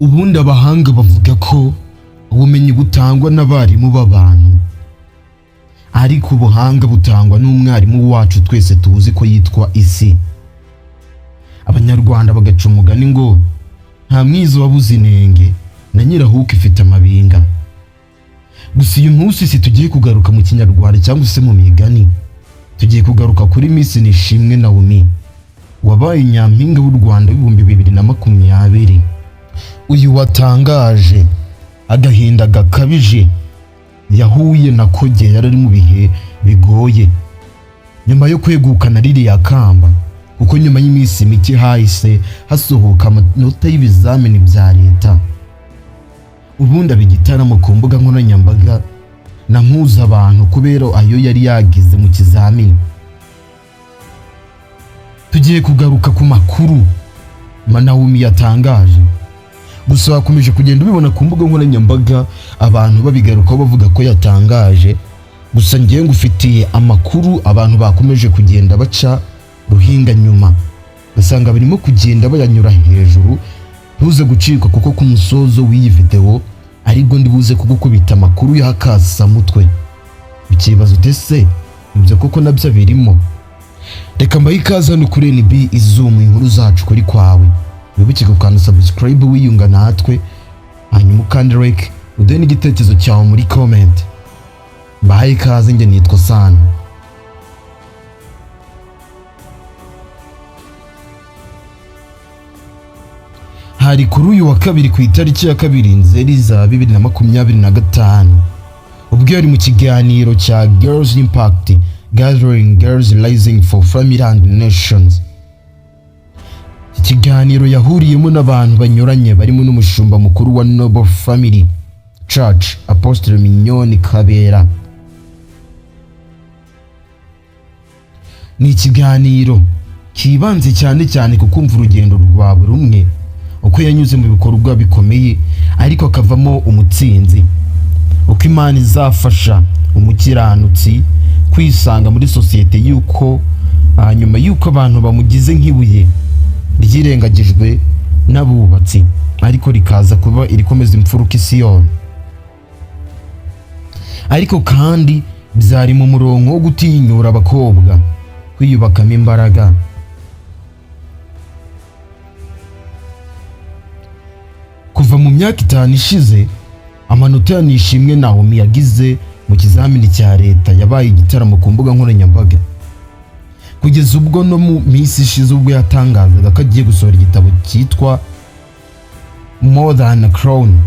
Ubundi abahanga bavuga ko ubumenyi butangwa n'abarimu b'abantu, ariko ubuhanga butangwa n'umwarimu wacu twese tuzi ko yitwa isi. Abanyarwanda bagaca umugani ngo nta mwiza wabuze inenge na nyirahuku ifite amabinga. Gusa uyu munsi si tugiye kugaruka mu Kinyarwanda cyangwa se mu migani, tugiye kugaruka kuri Miss Nishimwe Naomi wabaye Nyampinga w'u Rwanda w'2020. Uyu watangaje agahinda gakabije yahuye na Koge yari ari mu bihe bigoye nyuma yo kwegukana ririya kamba, kuko nyuma y'iminsi mike hahise hasohoka amanota y'ibizamini bya leta, ubundi aba igitaramo ku mbuga nkoranyambaga na mpuzabantu kubera ayo yari yagize mu kizamini. Tugiye kugaruka ku makuru Naomi yatangaje, gusa wakomeje kugenda ubibona ku mbuga nkoranyambaga abantu babigarukaho bavuga ko yatangaje. Gusa ngewe ngufitiye amakuru abantu bakomeje kugenda baca ruhinga nyuma, ugasanga barimo kugenda bayanyura hejuru. Ntuze gucikwa kuko ku musozo w'iyi video aribwo ndibuze kugukubita amakuru y'akasamutwe. Ukibaza ute se ibyo koko nabyo birimo? Reka mbahe ikaze hano kuri NB Izumu, inkuru zacu kuri kwawe. Wibuke gukanda subscribe wiyunga natwe, hanyuma ukande like, uduhe n'igitekerezo cyawe muri comment. Mbahaye ikaze, njye nitwa Sana. Hari kuri uyu wa kabiri ku itariki ya 2 Nzeri za 2025, ubwo yari mu kiganiro cya Girls Impact Gathering Girls Rising for Family and Nations. Iki kiganiro yahuriyemo n'abantu banyuranye barimo n'umushumba mukuru wa Noble Family Church, Apostle Mignone Kabera. Ni ikiganiro kibanze cyane cyane ku kumva urugendo rwa buri umwe, uko yanyuze mu bikorwa bikomeye ariko akavamo umutsinzi, uko Imana izafasha umukiranutsi kwisanga muri sosiyete y'uko nyuma y'uko abantu bamugize nk'ibuye ryirengagijwe n'abubatsi ariko rikaza kuba irikomeza imfuruka Isiyoni. Ariko kandi byari mu murongo wo gutinyura abakobwa kwiyubakamo imbaraga. Kuva mu myaka 5 ishize, amanota ya Nishimwe Naomi yagize mu kizamini cya leta yabaye igitaramo ku mbuga nkoranyambaga, kugeza ubwo no mu minsi ishize ubwo yatangazaga ko agiye gusohora igitabo cyitwa More Than a Crown,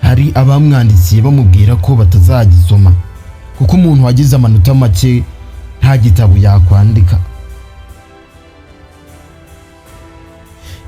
hari abamwandikiye bamubwira ko batazagisoma kuko umuntu wagize amanota make nta gitabo yakwandika.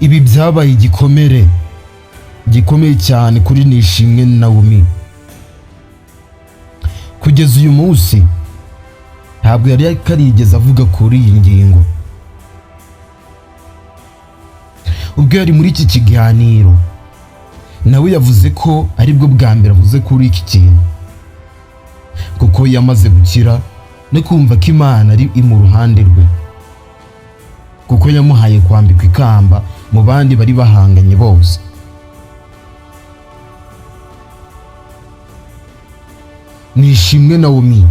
Ibi byabaye igikomere gikomeye cyane kuri Nishimwe Naomi. Kugeza uyu munsi ntabwo yari karigeze avuga kuri iyi ngingo. Ubwo yari muri iki kiganiro nawe yavuze ko aribwo bwa mbere avuze kuri iki kintu, kuko yamaze gukira no kumva ko Imana ari mu ruhande rwe, kuko yamuhaye kwambikwa ikamba mu bandi bari bahanganye bose. Nishimwe Naomi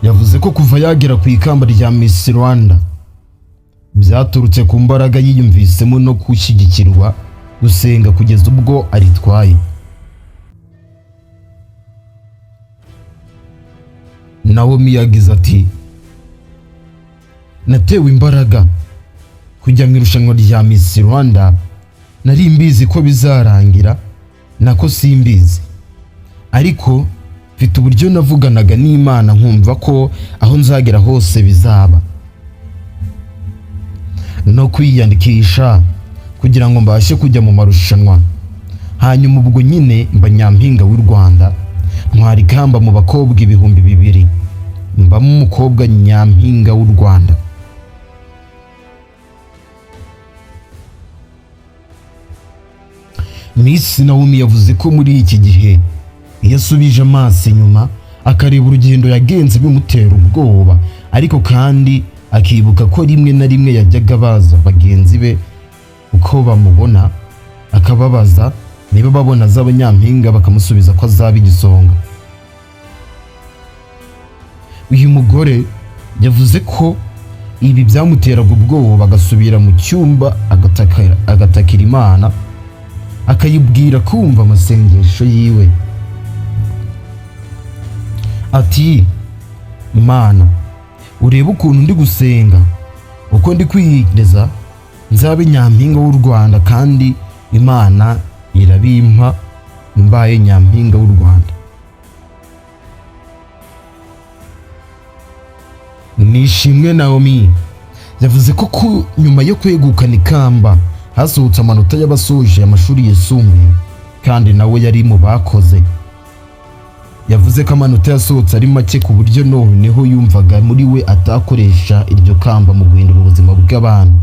yavuze ko kuva yagera ku ikamba rya Miss Rwanda byaturutse ku mbaraga yiyumvisemo no gushyigikirwa gusenga kugeza ubwo aritwaye. Naomi yagize ati: natewe imbaraga kujya mu irushanwa rya Miss Rwanda, nari mbizi ko bizarangira, nako simbizi, ariko mfite uburyo navuganaga n'Imana nkumva ko aho nzagera hose bizaba, no kwiyandikisha kugira ngo mbashe kujya mu marushanwa. Hanyuma ubwo nyine mba Nyampinga w'u Rwanda, ntwara ikamba mu bakobwa 2000, mbamo umukobwa Nyampinga w'u Rwanda. Miss Naomi yavuze ko muri iki gihe iyo asubije amaso inyuma akareba urugendo yagenze bimutera ubwoba, ariko kandi akibuka ko rimwe na rimwe yajyaga baza bagenzi be uko bamubona Akababaza niba babona azaba nyampinga, bakamusubiza ko azaba igisonga. Uyu mugore yavuze ko ibi byamuteraga ubwoba, agasubira mu cyumba agatakira Imana, akayibwira kumva amasengesho yiwe. Ati: "Imana, urebe ukuntu ndi gusenga, uko ndi kwiyereza, nzabe nyampinga w'u Rwanda." Kandi Imana irabimpa, mbaye nyampinga w'u Rwanda. Nishimwe Naomi yavuze ko nyuma yo kwegukana ikamba hasohotse amanota y'abasoje amashuri yisumbuye, kandi nawe yari mu bakoze. Yavuze ko amanota yasohotse ari make, ku buryo noneho yumvaga muri we atakoresha iryo kamba mu guhindura ubuzima bw'abantu.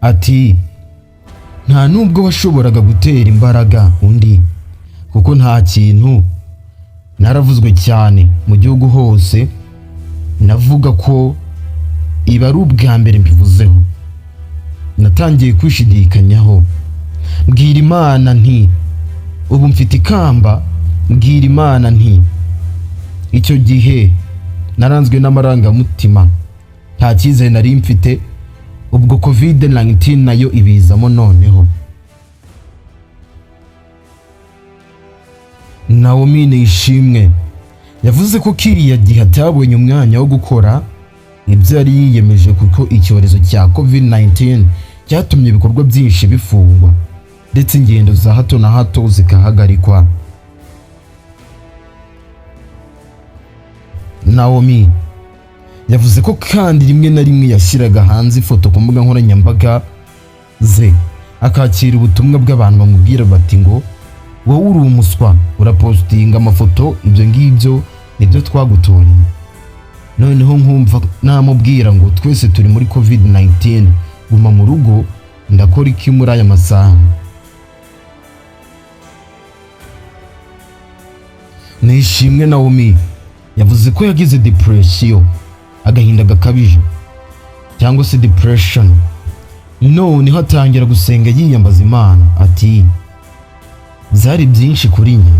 Ati: "Nta nubwo washoboraga gutera imbaraga undi, kuko nta kintu. Naravuzwe cyane mu gihugu hose. Navuga ko iba ari ubwa mbere mbivuzeho. Natangiye kwishidikanyaho, mbwira Imana nti ubu mfite ikamba, mbwira Imana nti icyo gihe naranzwe n'amarangamutima, nta cyizere nari mfite. Ubwo COVID 19 nayo ibizamo noneho." Naomi Nishimwe yavuze ko kiriya gihe atabonye umwanya wo gukora ibyo yari yiyemeje, kuko icyorezo cya COVID-19 cyatumye ibikorwa byinshi bifungwa, ndetse ingendo za hato na hato zikahagarikwa. Naomi yavuze ko kandi rimwe na rimwe yashyiraga hanze ifoto ku mbuga nkoranyambaga ze, akakira ubutumwa bw'abantu bamubwira bati ngo: "Wowe uri umuswa, urapostinga amafoto, ibyo ngibyo nibyo twagutoreye." Noneho nkumva namubwira ngo twese turi muri COVID-19, guma mu rugo, ndakora iki muri aya masaha? Nishimwe Naomi yavuze ko yagize depression, agahinda gakabije cyangwa se depression, noneho atangira gusenga yiyambaza Imana. Ati: "Byari byinshi kuri njye,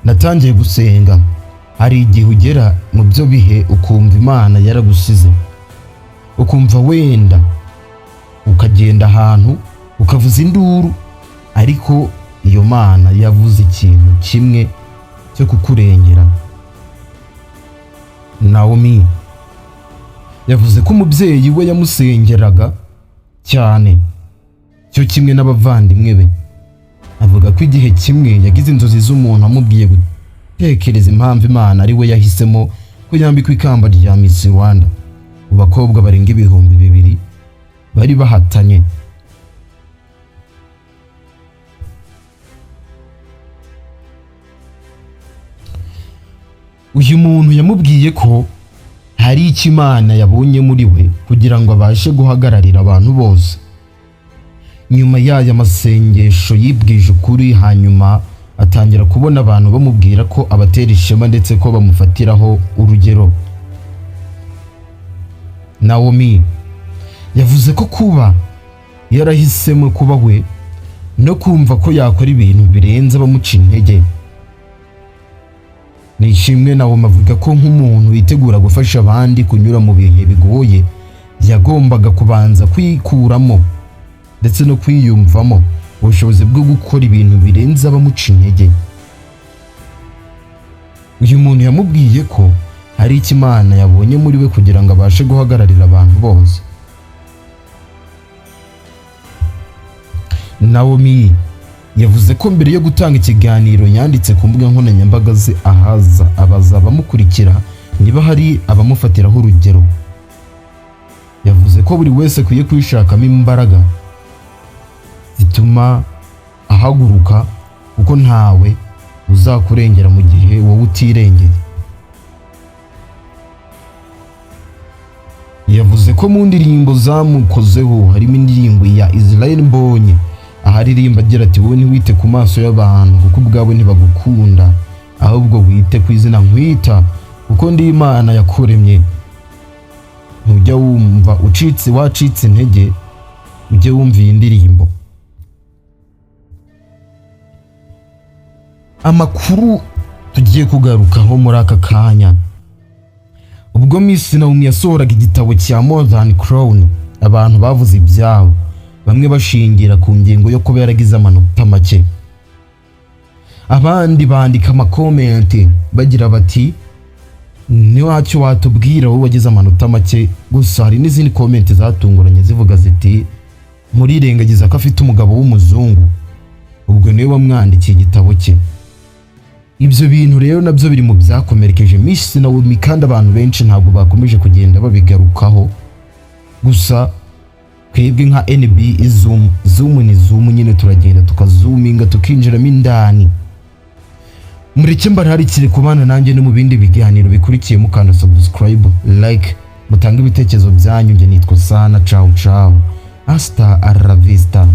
natangiye gusenga. Hari igihe ugera mu byo bihe ukumva Imana yaragusize, ukumva wenda ukagenda ahantu ukavuza induru, ariko iyo Mana yavuze ikintu kimwe cyo kukurengera." Naomi yavuze ko umubyeyi we yamusengeraga cyane, cyo kimwe n'abavandimwe be. Avuga ko igihe kimwe yagize inzozi z'umuntu amubwiye gutekereza impamvu Imana ari we yahisemo ko yambikwa ikamba rya Miss Rwanda mu bakobwa barenga 2000 bari bahatanye. Uyu muntu yamubwiye ko hari icyo Imana yabonye muri we kugira ngo abashe guhagararira abantu bose. Nyuma y'aya masengesho yibwije ukuri, hanyuma atangira kubona abantu bamubwira ko abatera ishema, ndetse ko bamufatiraho urugero. Naomi yavuze ko kuba yarahisemo kuba we no kumva ko yakora ibintu birenze abamuca intege. Nishimwe Naomi avuga ko nk'umuntu witegura gufasha abandi kunyura mu bihe bigoye, yagombaga kubanza kwikuramo ndetse no kwiyumvamo ubushobozi bwo gukora ibintu birenze abamuca intege. Uyu muntu yamubwiye ko hari icyo Imana yabonye muri we kugira ngo abashe guhagararira abantu bose. Naomi yavuze ko mbere yo gutanga ikiganiro yanditse ku mbuga nkoranyambaga ze, ahaza abaza abamukurikira niba hari abamufatiraho urugero. Yavuze ko buri wese akwiye kwishakamo imbaraga zituma ahaguruka, kuko ntawe uzakurengera mu gihe wowe utirengeye. Yavuze ko mu ndirimbo zamukozeho harimo indirimbo ya Israel Mbonyi, aharirimba agira ati: "Wowe ntiwite ku maso y'abantu, kuko ubwawe ntibagukunda, ahubwo wite ku izina nkwita, kuko ndi Imana yakuremye." Ntujya wumva ucitse, wacitse intege? Ujye wumva iyi ndirimbo. Amakuru tugiye kugarukaho muri aka kanya: ubwo Miss Naomi yasohoraga igitabo cya More Than Crown, abantu bavuze ibyabo, bamwe bashingira ku ngingo yo kuba yaragize amanota make, abandi bandika amakomenti bagira bati: "Ntiwacyo watubwira wowe wagize amanota make?" Gusa hari n'izindi komenti zatunguranye zivuga ziti: "Murirengagiza ko afite umugabo w'umuzungu, ubwo niwe wamwandikiye igitabo cye." Ibyo bintu rero nabyo biri mu byakomerekeje Miss Naomi, kandi abantu benshi ntabwo bakomeje kugenda babigarukaho. Gusa twebwe nka NB Zoom, zoom ni zoom nyine, turagenda tukazuminga, tukinjiramo indani. Mureke mbararikire kubana nanjye no mu bindi biganiro bikurikiye. Mukanda subscribe, like, mutange ibitekerezo byanyu. Njye nitwa Sana. Ciao ciao, hasta la vista.